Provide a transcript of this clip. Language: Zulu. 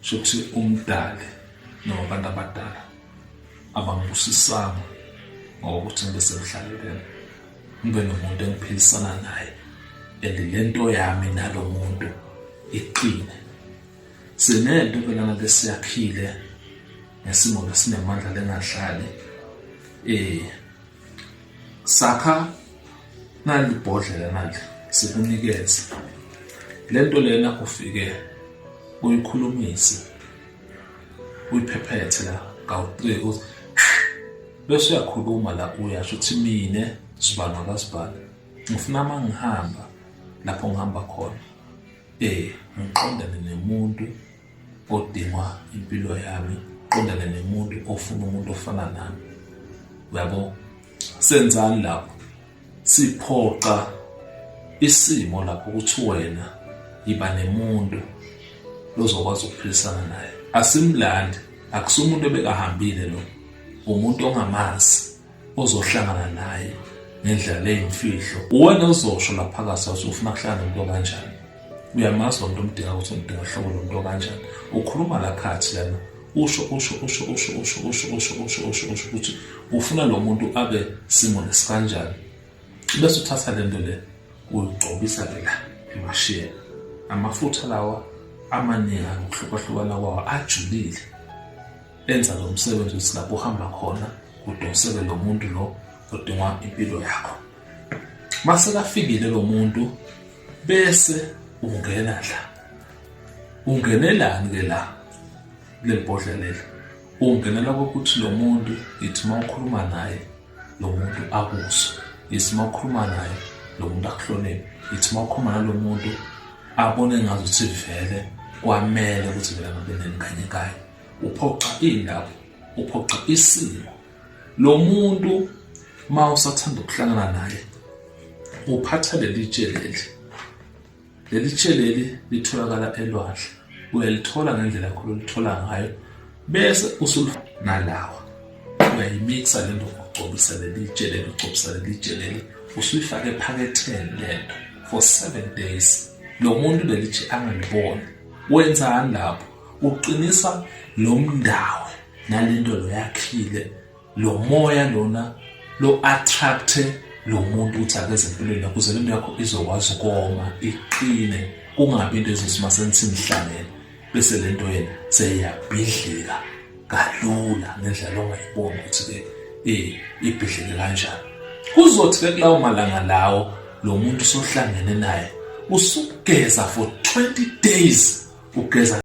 Shuthi umdali noma abantu abadala abangibusisanga ngokuthi ngibe semhlaleleni, ngibe nomuntu engiphilisana naye and lento yami nalo muntu iqine. Sinento ke lana lesiyakhile ngesimo lesinemandla lengadlali. Sakha nali ibhodlela nali sikunikeze lento lena, ufike uyikhulumise, uyiphephethe la kawu-three, bese uyakhuluma la, uyasho ukuthi mina sibani wakasibani ngifuna uma ngihamba lapho ngihamba khona ngiqondane nemuntu odingwa impilo yami, qondane nemuntu ofuna umuntu ofana nami. Uyabo, senzani lapho? Siphoqa isimo lapho ukuthi wena yiba nemuntu lozokwazi ukuphilisana naye. Asimlandi, akusumuntu ebekahambile lo, umuntu ongamazi ozohlangana naye ngendlela leyimfihlo. Uwena ozosho laphakathi ukuthi ufuna kuhlala nomuntu okanjani. Uyamazi lo muntu omdinga ukuthi umdinga hlobo lo muntu okanjani. Ukhuluma la khathi lana, usho usho usho usho usho usho usho usho usho usho ukuthi ufuna lo muntu abe simo lesikanjani, bese uthatha lento le uyigcobisa ke la emashiyeni. Amafutha lawa amaningi ngokuhlukahlukana kwawo ajulile, enza lo msebenzi ukuthi lapho uhamba khona kudonseke lo muntu lo odingwa impilo yakho. Mase kafikile lo muntu, bese ungena la. Ungenelani ke la kuleli bhodlela leli? Ungenela kokuthi lo muntu ithi uma ukhuluma naye lo muntu akuzwe, ithi uma ukhuluma naye lo muntu akuhloniphe, ithi uma ukhuluma nalo muntu abone ngazuthi vele kwamele ukuthi vele ngabe neni kanye. Uphoqa indaba, uphoqa isimo. Lo muntu uma usathanda ukuhlangana naye uphatha leli tshe leli. Leli tshe leli litholakala elwandle, uyalithola ngendlela yakho olithola ngayo, bese nalawa uyayimixa lento, ugcobisa leli tshe leli, ugcobisa leli tshe leli, usuyifake ephaketheni lento for 7 days. Lo muntu leli tshe angaliboni. Wenzani lapho? Uqinisa lo mndawo nalento lo yakhile, lo moya lona lo attract lo muntu ukuthi akeze empilweni yakho, ukuze lento yakho izokwazi ukoma iqine, kungabi into ezothi uma senithi nihlangene bese lento yena seyiyabhidlika kalula ngendlela ongayiboni ukuthi-ke ibhidlike kanjani. Kuzothi-ke kulawo malanga lawo lo muntu sohlangene naye usugeza for 20 days, ugeza.